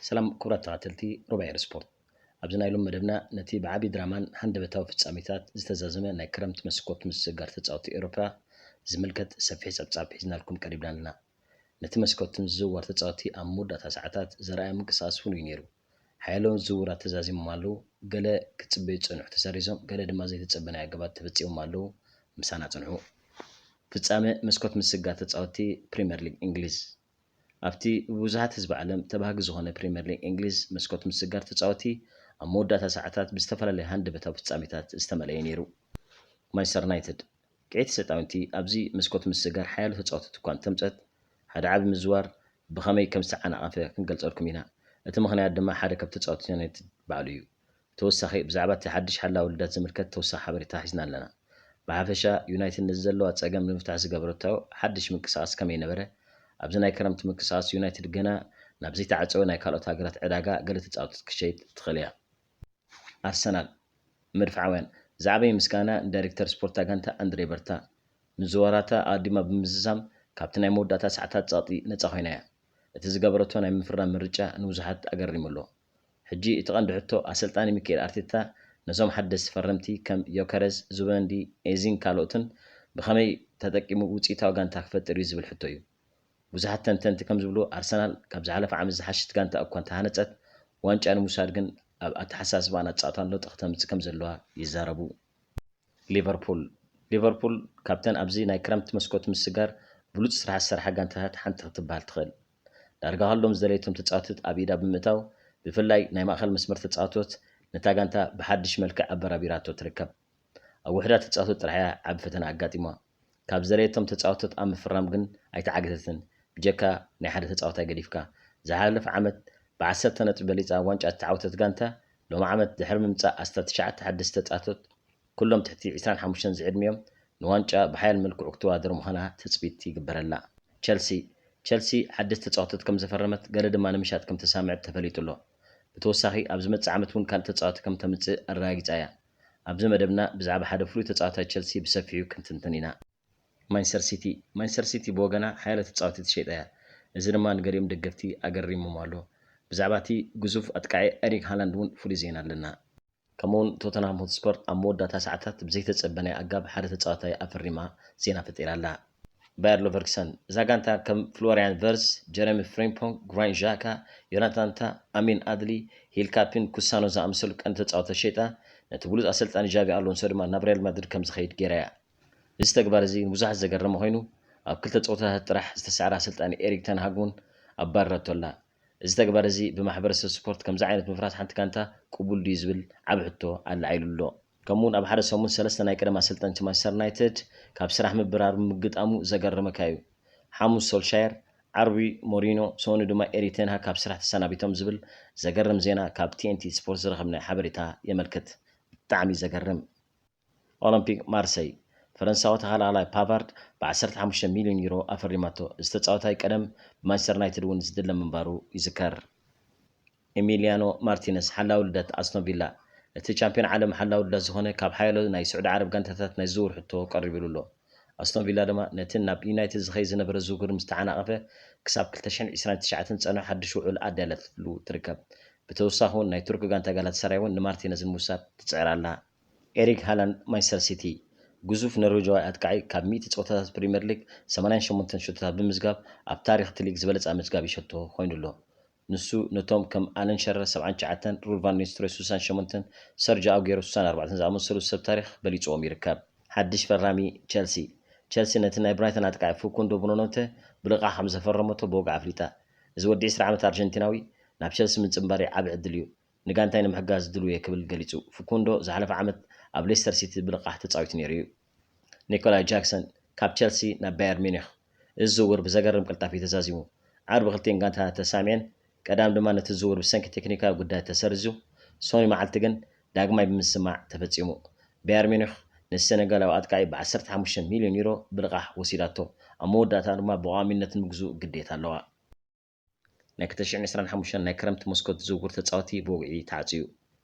ሰላም ክቡራት ተኸታተልቲ ሩባ ኤር ስፖርት። ኣብዚ ናይ ሎም መደብና ነቲ ብዓቢ ድራማን ሃንደበታዊ ፍጻሜታት ዝተዛዘመ ናይ ክረምቲ መስኮት ምስግጋር ተጻወትቲ ኤውሮፓ ዝምልከት ሰፊሕ ጸብጻብ ሒዝናልኩም ቀሪብና ኣለና። ነቲ መስኮት ዝዝውዋር ተጻወትቲ ኣብ መወዳእታ ሰዓታት ዘርኣዮ ምንቅስቓስ ፍሉይ ነይሩ። ሓያለውን ዝውውራት ተዛዚሞም ኣለዉ፣ ገለ ክጽበዩ ዝጸንሑ ተሰሪዞም፣ ገለ ድማ ዘይተጸበናዮ ኣገባብ ተፈጺሞም ኣለዉ፣ ምሳና ጽንሑ። ፍጻመ መስኮት ምስግጋር ተጻወትቲ ፕሪምየር ሊግ እንግሊዝ። ኣብቲ ብብዙሓት ህዝቢ ዓለም ተባሃጊ ዝኾነ ፕሪምየር ሊግ እንግሊዝ መስኮት ምስግጋር ተጻወትቲ ኣብ መወዳእታ ሰዓታት ብዝተፈላለየ ሃንደበታዊ ፍጻሜታት ዝተመልአ እዩ ነይሩ። ማንቸስተር ዩናይትድ። ቅዒቲ ሰጣውንቲ ኣብዚ መስኮት ምስግጋር ሓያሎ ተጻወትቲ እኳ እንተምጸት፣ ሓደ ዓቢ ምዝዋር ብኸመይ ከም ዝተዓናቐፈ ክንገልጸልኩም ኢና። እቲ ምኽንያት ድማ ሓደ ካብ ተጻወትቲ ዩናይትድ ባዕሉ እዩ። ተወሳኺ ብዛዕባ እቲ ሓድሽ ሓላዊ ልደት ዝምልከት ተወሳኺ ሓበሬታ ሒዝና ኣለና። ብሓፈሻ ዩናይትድ ነዚ ዘለዋ ጸገም ንምፍታሕ ዝገበረቶ ሓድሽ ምንቅስቓስ ከመይ ነበረ? ኣብዚ ናይ ክረምቲ ምንቅስቓስ ዩናይትድ ገና ናብ ዘይተዓጸወ ናይ ካልኦት ሃገራት ዕዳጋ ገለ ተጻወትቲ ክትሸይጥ ትኽእል እያ። ኣርሰናል። መድፍዓውያን። ዝዓበየ ምስጋና ንዳይሬክተር ስፖርት እታ ጋንታ ኣንድሬ በርታ። ምዝዋራታ ኣቐዲማ ብምዝዛም ካብቲ ናይ መወዳእታ ሰዓታት ጸቕጢ ነጻ ኮይና እያ። እቲ ዝገበረቶ ናይ ምፍራም ምርጫ ንብዙሓት ኣገሪሙ ኣሎ። ሕጂ እቲ ቀንዲ ሕቶ ኣሰልጣኒ ሚካኤል ኣርቴታ ነዞም ሓደስቲ ፈረምቲ ከም ዮከረዝ፣ ዙበንዲ፣ ኤዚን ካልኦትን ብኸመይ ተጠቂሙ ውጽኢታዊ ጋንታ ክፈጥር እዩ ዝብል ሕቶ እዩ። ብዙሓት ተንተንቲ ከም ዝብልዎ ኣርሰናል ካብ ዝሓለፈ ዓመት ዝሓሸት ጋንታ እኳ እንተሃነጸት ዋንጫ ንምውሳድ ግን ኣብ ኣተሓሳስባን ኣጻውታን ለውጢ ክተምጽእ ከም ዘለዋ ይዛረቡ። ሊቨርፑል። ሊቨርፑል ካብተን ኣብዚ ናይ ክረምቲ መስኮት ምስግጋር ብሉጽ ስራሕ ዝሰርሓ ጋንታታት ሓንቲ ክትበሃል ትኽእል። ዳርጋ ኩሎም ዝደለየቶም ተጻወትት ኣብ ኢዳ ብምእታው ብፍላይ ናይ ማእኸል መስመር ተጻወቶት ነታ ጋንታ ብሓድሽ መልክዕ ኣበራቢራቶ ትርከብ። ኣብ ውሑዳት ተጻወትት ጥራሕ እያ ዓቢ ፈተና ኣጋጢማ። ካብ ዝደለየቶም ተጻወትት ኣብ ምፍራም ግን ኣይተዓገተትን፣ ብጀካ ናይ ሓደ ተጻዋታይ ገዲፍካ። ዝሓለፈ ዓመት ብዓሰርተ ነጥቢ በሊጻ ዋንጫ ዝተዓወተት ጋንታ ሎሚ ዓመት ድሕሪ ምምጻእ ኣስታት ትሽዓተ ሓደስቲ ተጻወትት ኩሎም ትሕቲ ዕስራን ሓሙሽተን ዝዕድሚኦም ንዋንጫ ብሓያል መልክዑ ክትወዳደር ምዃና ትጽቢት ይግበረላ። ቸልሲ። ቸልሲ ሓደስቲ ተጻወትት ከም ዘፈረመት ገለ ድማ ንምሻጥ ከም ተሳምዐት ተፈሊጡ ኣሎ። ብተወሳኺ ኣብ ዝመጽእ ዓመት እውን ካልእ ተጻዋቲ ከም ተምጽእ ኣረጋጊጻ እያ። ኣብዚ መደብና ብዛዕባ ሓደ ፍሉይ ተጻዋታይ ቸልሲ ብሰፊሑ ክንትንትን ኢና። ማንቸስተር ሲቲ። ማንቸስተር ሲቲ ብወገና ሓያሎ ተጻወትቲ ትሸይጣ እያ። እዚ ድማ ንገሊኦም ደገፍቲ ኣገሪሞም ኣሎ። ብዛዕባ እቲ ግዙፍ ኣጥቃዒ ኤሪክ ሃላንድ እውን ፍሉይ ዜና ኣለና። ከምኡውን ቶተንሃም ሆትስፐር ኣብ መወዳእታ ሰዓታት ብዘይተጸበናዮ ኣጋብ ሓደ ተጻዋታይ ኣፈሪማ ዜና ፈጢራ ኣላ። ባየር ሎቨርክሰን። እዛ ጋንታ ከም ፍሎሪያን ቨርዝ፣ ጀረሚ ፍሪምፖንግ፣ ግራኒት ዣካ፣ ዮናታን ታህ፣ ኣሚን ኣድሊ፣ ሂል ካፒን፣ ኩሳኖ ዝኣመሰሉ ቀንዲ ተጻወትቲ ሸይጣ ነቲ ብሉጽ ኣሰልጣኒ ጃቪ ኣሎንሶ ድማ ናብ ሪያል ማድሪድ ከም ዝኸይድ ገይራ እያ። እዚ ተግባር እዚ ንብዙሓት ዘገረመ ኮይኑ፣ ኣብ ክልተ ጸወታታት ጥራሕ ዝተሳዕረ ኣሰልጣኒ ኤሪክ ተን ሃግ እውን ኣባሪራቶ ኣላ። እዚ ተግባር እዚ ብማሕበረሰብ ስፖርት ከምዚ ዓይነት ምፍራስ ሓንቲ ጋንታ ቅቡል ድዩ ዝብል ዓቢ ሕቶ ኣላዒሉ ኣሎ። ከምኡውን ኣብ ሓደ ሰሙን ሰለስተ ናይ ቀደም ኣሰልጠንቲ ማንቸስተር ዩናይትድ ካብ ስራሕ ምብራር ምግጣሙ ዘገረመካ እዩ። ሓሙስ ሶልሻየር፣ ዓርቢ ሞሪኖ፣ ሰኑ ድማ ኤሪክ ተን ሃግ ካብ ስራሕ ተሰናቢቶም ዝብል ዘገርም ዜና ካብ ቲኤንቲ ስፖርት ዝረኸብናዮ ሓበሬታ የመልክት። ብጣዕሚ ዘገርም። ኦሎምፒክ ማርሰይ። ፈረንሳዊ ተኸላኻላይ ፓቫርድ ብ ዓሰርተ ሓሙሽተ ሚልዮን ዩሮ ኣፈሪማቶ። እዚ ተጻዋታይ ቀደም ብማንቸስተር ዩናይትድ እውን ዝድለ ምንባሩ ይዝከር። ኤሚልያኖ ማርቲነስ፣ ሓላዊ ልደት ኣስቶን ቪላ። እቲ ቻምፒዮን ዓለም ሓላዊ ልደት ዝኾነ ካብ ሓያሎ ናይ ስዑዲ ዓረብ ጋንታታት ናይ ዝውውር ሕቶ ቀሪብሉ ኣሎ። ኣስቶን ቪላ ድማ ነቲ ናብ ዩናይትድ ዝኸይድ ዝነበረ ዝውውር ምስ ተዓናቐፈ፣ ክሳብ ክልተ ሽሕን ዕስራን ትሽዓተን ዝጸንሑ ሓድሽ ውዕል ኣዳልያትሉ ትርከብ። ብተወሳኺ እውን ናይ ቱርክ ጋንታ ጋላታሳራይ እውን ንማርቲነዝ ንምውሳድ ትጽዕር ኣላ። ኤሪክ ሃላንድ ማንቸስተር ሲቲ። ግዙፍ ኖርዌጃዊ ኣጥቃዒ ካብ ሚእቲ ጸወታታት ፕሪምየር ሊግ ሰማንያን ሸሞንተን ሸቶታት ብምዝጋብ ኣብ ታሪኽ እቲ ሊግ ዝበለጸ ኣመዝጋቢ ሸቶ ኮይኑ ኣሎ። ንሱ ነቶም ከም ኣለን ሸረር ሰብዓን ትሽዓተን፣ ሩድ ቫን ኒስትሮይ ስሳን ሸሞንተን፣ ሰርጂ ኣጉዌሮ ስሳን ኣርባዕተን ዝኣመሰሉ ሰብ ታሪኽ በሊጽዎም ይርከብ። ሓድሽ ፈራሚ ቸልሲ። ቸልሲ ነቲ ናይ ብራይተን ኣጥቃዒ ፉኩንዶ ቡኖኖተ ብልቓሕ ከም ዘፈረመቶ ብወግዒ ኣፍሊጣ። እዚ ወዲ ዕስራ ዓመት ኣርጀንቲናዊ ናብ ቸልሲ ምጽንባረይ ዓቢ ዕድል እዩ። ንጋንታይ ንምሕጋዝ ድሉው እየ ክብል ገሊጹ። ፉኩንዶ ዝሓለፈ ዓመት ኣብ ሌስተር ሲቲ ብልቓሕ ተጻዊቱ ነይሩ እዩ። ኒኮላይ ጃክሰን ካብ ቸልሲ ናብ ባየር ሚኒክ። እዚ ዝውውር ብዘገርም ቅልጣፊ ተዛዚሙ። ዓርቢ ክልቲኤን ጋንታታት ተሳሚዐን፣ ቀዳም ድማ ነቲ ዝውውር ብሰንኪ ቴክኒካዊ ጉዳያት ተሰሪዙ። ሶኒ መዓልቲ ግን ዳግማይ ብምስማዕ ተፈጺሙ። ባየር ሚኒክ ነቲ ሰነጋላዊ ኣጥቃዒ ብ ዓሰርተ ሓሙሽተ ሚልዮን ዩሮ ብልቓሕ ወሲዳቶ። ኣብ መወዳእታ ድማ ብቋሚነት ምግዝኡ ግዴታ ኣለዋ። ናይ ክልተ ሽሕን ዕስራን ሓሙሽተን ናይ ክረምቲ መስኮት ዝውውር ተጻወቲ ብወግዒ ተዓጽዩ።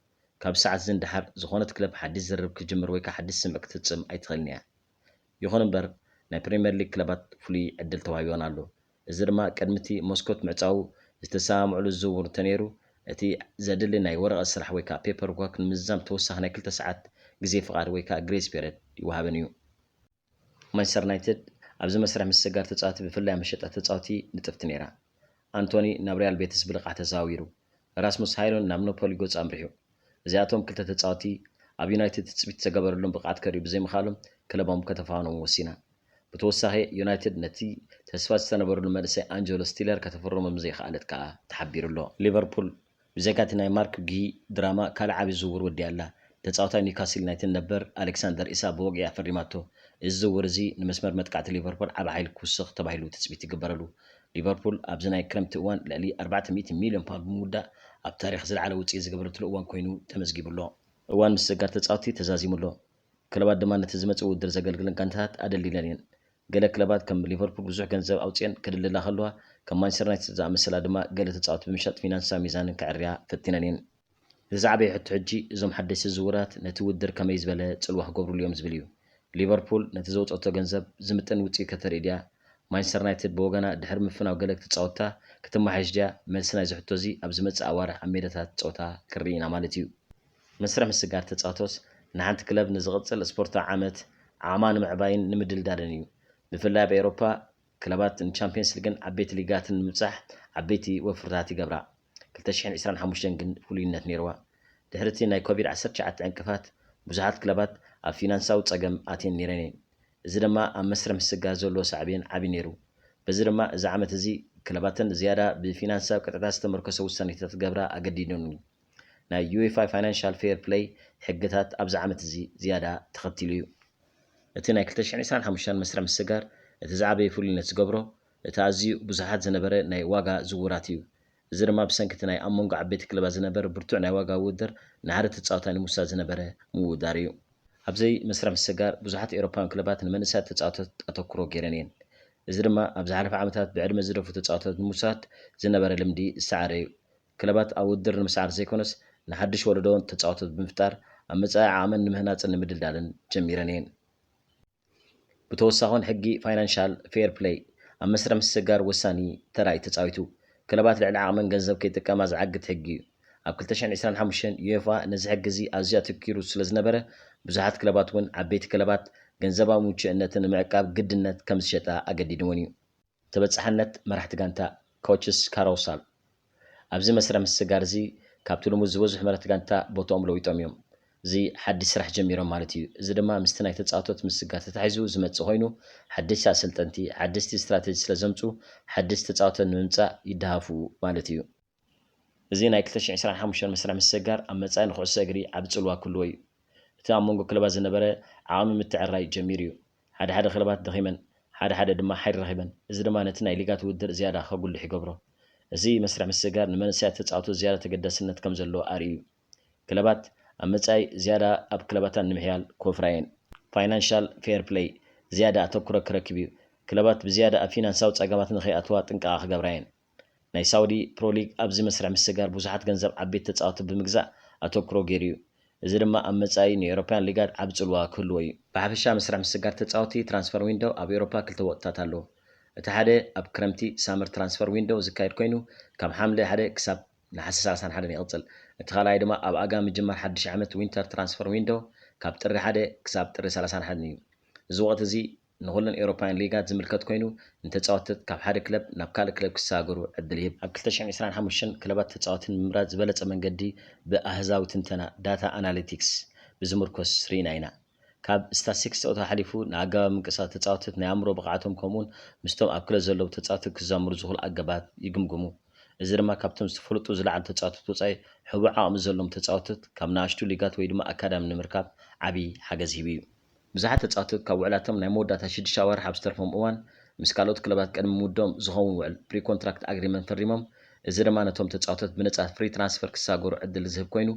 ካብ ሰዓት እዚ ንደሓር ዝኾነት ክለብ ሓድሽ ዝርርብ ክትጅምር ወይ ከዓ ሓድሽ ስምዒ ክትፍጽም ኣይትኽእልን እያ። ይኹን እምበር ናይ ፕሪምየር ሊግ ክለባት ፍሉይ ዕድል ተዋሂብወን ኣሎ። እዚ ድማ ቅድሚ እቲ መስኮት ምዕጻዉ ዝተሰማምዕሉ ዝዝውር እንተነይሩ፣ እቲ ዘድሊ ናይ ወረቐት ስራሕ ወይ ከዓ ፔፐር ወርክ ንምዝዛም ተወሳኺ ናይ ክልተ ሰዓት ግዜ ፍቓድ ወይ ከዓ ግሬስ ፔርየድ ይወሃበን እዩ። ማንቸስተር ዩናይትድ ኣብዚ መስርሕ ምስግጋር ተፃወቲ ብፍላይ ኣብ መሸጣ ተፃወቲ ንጥፍቲ ነይራ። ኣንቶኒ ናብ ሪያል ቤቲስ ብልቓሕ ተዘዋዊሩ። ራስሙስ ሃይሉንድ ናብ ናፖሊ ገፁ ኣምሪሑ። እዚኣቶም ክልተ ተፃወቲ ኣብ ዩናይትድ ትፅቢት ዝተገበረሎም ብቕዓት ከርእዩ ብዘይምኽኣሎም ክለቦም ከተፋንዎም ወሲና። ብተወሳኺ ዩናይትድ ነቲ ተስፋ ዝተነበረሉ መንእሰይ ኣንጀሎ ስቲለር ከተፍርሞ ምዘይከኣለት ከኣ ተሓቢሩ ኣሎ። ሊቨርፑል ብዘይካ እቲ ናይ ማርክ ጊሂ ድራማ ካልእ ዓቢ ዝውውር ወዲኣ ኣላ። ተጻዋታይ ኒውካስል ዩናይትድ ነበር ኣሌክሳንደር ኢሳክ ብወግዒ ኣፈሪማቶ። እዚ ዝውውር እዚ ንመስመር መጥቃዕቲ ሊቨርፑል ዓቢ ሓይሊ ክውስኽ ተባሂሉ ትጽቢት ይግበረሉ። ሊቨርፑል ኣብዚ ናይ ክረምቲ እዋን ልዕሊ ኣርባዕተ ሚእቲ ሚልዮን ፓውንድ ብምውዳእ ኣብ ታሪኽ ዝለዓለ ውጽኢት ዝገበረትሉ እዋን ኮይኑ ተመዝጊቡ ኣሎ። እዋን ምስግጋር ተጻወትቲ ተዛዚሙ ኣሎ። ክለባት ድማ ነቲ ዝመጽእ ውድድር ዘገልግለን ጋንታታት ኣደልዲለን እየን። ገለ ክለባት ከም ሊቨርፑል ብዙሕ ገንዘብ ኣውጺአን ክድልድላ ከለዋ፣ ከም ማንቸስተር ዩናይትድ ዝኣመሰላ ድማ ገለ ተጻወትቲ ብምሻጥ ፊናንሳዊ ሚዛነን ከዐርያ ፈቲነን እየን። እቲ ዝዓበየ ሕቶ ሕጂ እዞም ሓደስቲ ዝውውራት ነቲ ውድድር ከመይ ዝበለ ጽልዋ ክገብሩሉ እዮም ዝብል እዩ። ሊቨርፑል ነቲ ዘውጸቶ ገንዘብ ዝምጥን ውጽኢት ከተርኢ ድያ? ማንቸስተር ዩናይትድ ብወገና ድሕሪ ምፍናው ገለ ተጻወትታ ክትመሓየሽ ድያ? መልሲ ናይዚ ሕቶ እዚ ኣብ ዝመጽእ ኣዋርሕ ኣብ ሜዳታት ጸወታ ክንርኢ ኢና ማለት እዩ። መስርሕ ምስግጋር ተጻወቶስ ንሓንቲ ክለብ ንዝቕጽል ስፖርታዊ ዓመት ዓቕማ ንምዕባይን ንምድልዳልን እዩ። ብፍላይ ኣብ ኤውሮፓ ክለባት ንቻምፕየንስ ሊግን ዓበይቲ ሊጋትን ንምብጻሕ ዓበይቲ ወፍርታት ይገብራ። ክልተ ሽሕን ዕስራን ሓሙሽተን ግን ፍሉይነት ነይርዋ። ድሕሪ እቲ ናይ ኮቪድ ዓሰርተ ትሽዓተ ዕንቅፋት ብዙሓት ክለባት ኣብ ፊናንሳዊ ጸገም ኣትየን ነይረን እየን። እዚ ድማ ኣብ መስርሕ ምስግጋር ዘለዎ ሳዕቤን ዓቢ ነይሩ። በዚ ድማ እዚ ዓመት እዚ ክለባተን ዝያዳ ብፊናንሳዊ ቅጥዕታት ዝተመርኮሰ ውሳኔታት ክገብራ ኣገዲዱን እዩ። ናይ ዩኤፋ ፋይናንሻል ፌር ፕለይ ሕግታት ኣብዚ ዓመት እዚ ዝያዳ ተኸቲሉ እዩ። እቲ ናይ ክልተ ሽሕን ዕስራን ሓሙሽተን መስርሕ ምስግጋር እቲ ዝዓበየ ፍሉይነት ዝገብሮ እቲ ኣዝዩ ብዙሓት ዝነበረ ናይ ዋጋ ዝውውራት እዩ። እዚ ድማ ብሰንኪ እቲ ናይ ኣብ መንጎ ዓበይቲ ክለባት ዝነበረ ብርቱዕ ናይ ዋጋ ውድድር ንሓደ ተጻዋታይ ንምውሳድ ዝነበረ ምውዳር እዩ። ኣብዚ መስርሕ ምስግጋር ብዙሓት ኤውሮፓውያን ክለባት ንመንእሰያት ተጻወቶት ኣተኩሮ ገይረን እየን። እዚ ድማ ኣብ ዝሓለፈ ዓመታት ብዕድመ ዝደፍኡ ተጻወቶት ንምውሳድ ዝነበረ ልምዲ ዝሰዓረ እዩ። ክለባት ኣብ ውድድር ንምስዓር ዘይኮነስ ንሓድሽ ወለዶ ተጻወቶት ብምፍጣር ኣብ መጻኢ ዓቕመን ንምህናጽን ንምድልዳልን ጀሚረን እየን። ብተወሳኺ እውን ሕጊ ፋይናንሻል ፌር ፕለይ ኣብ መስርሕ ምስግጋር ወሳኒ ተራ እዩ ተጻዊቱ። ክለባት ልዕሊ ዓቕመን ገንዘብ ከይጥቀማ ዝዓግት ሕጊ እዩ። ኣብ ክልተ ሽሕን ዕስራን ሓሙሽተን ዩኤፋ ነዚ ሕጊ እዚ ኣዝዩ ኣተኪሩ ስለ ዝነበረ ብዙሓት ክለባት እውን ዓበይቲ ክለባት ገንዘባዊ ምቹእነትን ንምዕቃብ ግድነት ከም ዝሸጣ ኣገዲድወን እዩ። ተበጻሕነት መራሕቲ ጋንታ፣ ኮችስ ካሮሳል፣ ኣብዚ መስርሕ ምስግጋር እዚ ካብቲ ልሙድ ዝበዝሑ መራሕቲ ጋንታ ቦታኦም ለዊጦም እዮም። እዚ ሓድሽ ስራሕ ጀሚሮም ማለት እዩ። እዚ ድማ ምስቲ ናይ ተጻወቶት ምስግጋር ተታሒዙ ዝመጽእ ኮይኑ ሓደሽቲ ኣሰልጠንቲ ሓደሽቲ ስትራተጂ ስለ ዘምጽኡ ሓደሽቲ ተጻወቶት ንምምጻእ ይደሃፉ ማለት እዩ። እዚ ናይ ክልተ ሽሕን ዕስራን ሓሙሽተን መስርሕ ምስግጋር ኣብ መጻኢ ንኩዕሶ እግሪ ዓቢ ጽልዋ ክህልዎ እዩ። እቲ ኣብ መንጎ ክለባት ዝነበረ ዓቕሚ ምትዕርራይ ጀሚሩ እዩ። ሓደ ሓደ ክለባት ደኺመን፣ ሓደ ሓደ ድማ ሓይሊ ረኺበን። እዚ ድማ ነቲ ናይ ሊጋት ውድድር ዝያዳ ከጉልሕ ይገብሮ። እዚ መስርሕ ምስግጋር ንመንእሰያት ተጻወቶት ዝያዳ ተገዳስነት ከም ዘለዎ ኣርእዩ እዩ። ክለባት ኣብ መጻኢ ዝያዳ ኣብ ክለባተን ንምሕያል ክወፍራ እየን። ፋይናንሻል ፌር ፕለይ ዝያዳ ኣተኩሮ ክረክብ እዩ። ክለባት ብዝያዳ ኣብ ፊናንሳዊ ጸገማት ንኸይኣትዋ ጥንቃቐ ክገብራ እየን። ናይ ሳውዲ ፕሮ ሊግ ኣብዚ መስርሕ ምስግጋር ብዙሓት ገንዘብ ዓበይቲ ተጻወቲ ብምግዛእ ኣተኩሮ ገይሩ እዩ። እዚ ድማ ኣብ መጻኢ ንኤውሮፓውያን ሊጋት ዓቢ ጽልዋ ክህልዎ እዩ። ብሓፈሻ መስርሕ ምስግጋር ተጻወቲ ትራንስፈር ዊንዶው ኣብ ኤውሮፓ ክልተ ወቕትታት ኣለዎ። እቲ ሓደ ኣብ ክረምቲ ሳመር ትራንስፈር ዊንዶው ዝካየድ ኮይኑ ካብ ሓምለ ሓደ ክሳብ ነሓሰ ሰላሳን ሓደን ይቕጽል። እቲ ካልኣይ ድማ ኣብ ኣጋ ምጅማር ሓድሽ ዓመት ዊንተር ትራንስፈር ዊንዶው ካብ ጥሪ ሓደ ክሳብ ጥሪ ሰላሳን ሓደን እዩ። እዚ ወቕቲ እዚ ንኹለን ኤውሮፓውያን ሊጋት ዝምልከት ኮይኑ ንተጻወትት ካብ ሓደ ክለብ ናብ ካልእ ክለብ ክሰጋገሩ ዕድል ይህብ። ኣብ ክልተ ሽሕን ዕስራን ሓሙሽተን ክለባት ተጻወቲ ንምምራጽ ዝበለጸ መንገዲ ብኣህዛዊ ትንተና ዳታ ኣናሊቲክስ ብዝምርኮስ ርኢና ኢና። ካብ ስታቲስቲክስ ጸወታ ሓሊፉ ንኣገባብ ምንቅስቓስ ተጻወትት ናይ ኣእምሮ ብቕዓቶም ከምኡውን ምስቶም ኣብ ክለብ ዘለዉ ተጻወትት ክዛምሩ ዝኽእሉ ኣገባብ ይግምግሙ። እዚ ድማ ካብቶም ዝተፈለጡ ዝለዓሉ ተጻወትት ወጻኢ ሕቡእ ዓቕሚ ዘለዎም ተጻወትት ካብ ንኣሽቱ ሊጋት ወይ ድማ ኣካዳሚ ንምርካብ ዓቢ ሓገዝ ሂቡ እዩ። ብዙሓት ተጻወትት ካብ ውዕላቶም ናይ መወዳእታ ሽዱሽተ ኣዋርሕ ኣብ ዝተርፎም እዋን ምስ ካልኦት ክለባት ቅድሚ ምውድኦም ዝኸውን ውዕል ፕሪ ኮንትራክት ኣግሪመንት ፈሪሞም። እዚ ድማ ነቶም ተጻወትት ብነጻ ፍሪ ትራንስፈር ክሳገሩ ዕድል ዝህብ ኮይኑ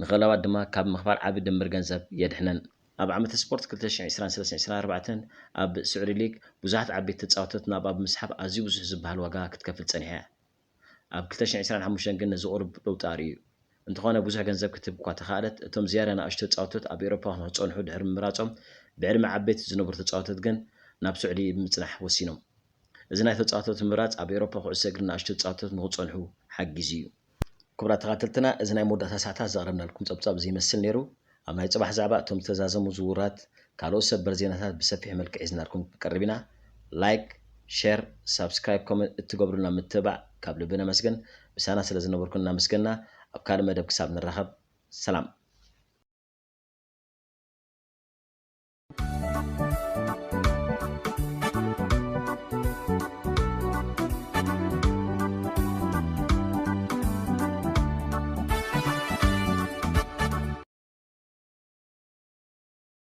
ንክለባት ድማ ካብ ምኽፋል ዓቢ ድምር ገንዘብ የድሕነን። ኣብ ዓመተ ስፖርት ክልተ ሽሕን ዕስራን ሰለስተን ዕስራን ኣርባዕተን ኣብ ስዑዲ ሊግ ብዙሓት ዓበይቲ ተጻወትት ናብኣ ብምስሓብ ኣዝዩ ብዙሕ ዝበሃል ዋጋ ክትከፍል ጸኒሓ እያ። ኣብ ክልተ ሽሕን ዕስራን ሓሙሽተን ግን ነዚ ቁሩብ ለውጢ ኣርእዩ እዩ። እንተኾነ ብዙሕ ገንዘብ ክትህብ እኳ ተኻእለት እቶም ዝያዳ ንኣሽቱ ተጻወትት ኣብ ኤውሮፓ ንክጸንሑ ድሕሪ ምምራጾም ብዕድመ ዓበይቲ ዝነበሩ ተጻወትት ግን ናብ ስዑዲ ብምጽናሕ ወሲኖም። እዚ ናይ ተጻወተቲ ምምራጽ ኣብ ኤውሮፓ ኩዕሶ እግሪ ንኣሽቱ ተጻወተቲ ንኽጸንሑ ሓጊዙ እዩ። ክቡራት ተኸታተልትና፣ እዚ ናይ መወዳእታ ሰዓታት ዘቕረብናልኩም ጸብጻብ እዚ ይመስል ነይሩ። ኣብ ናይ ጽባሕ ዛዕባ እቶም ዝተዛዘሙ ዝውውራት ካልኦት ሰበር ዜናታት ብሰፊሕ መልክዕ ሒዝናልኩም ክንቀርብ ኢና። ላይክ፣ ሸር፣ ሳብስክራይብ፣ ኮመንት እትገብሩልና ምትብባዕ ካብ ልቢ ነመስግን። ምሳና ስለ ዝነበርኩም እናመስገና ኣብ ካልእ መደብ ክሳብ ንራኸብ ሰላም።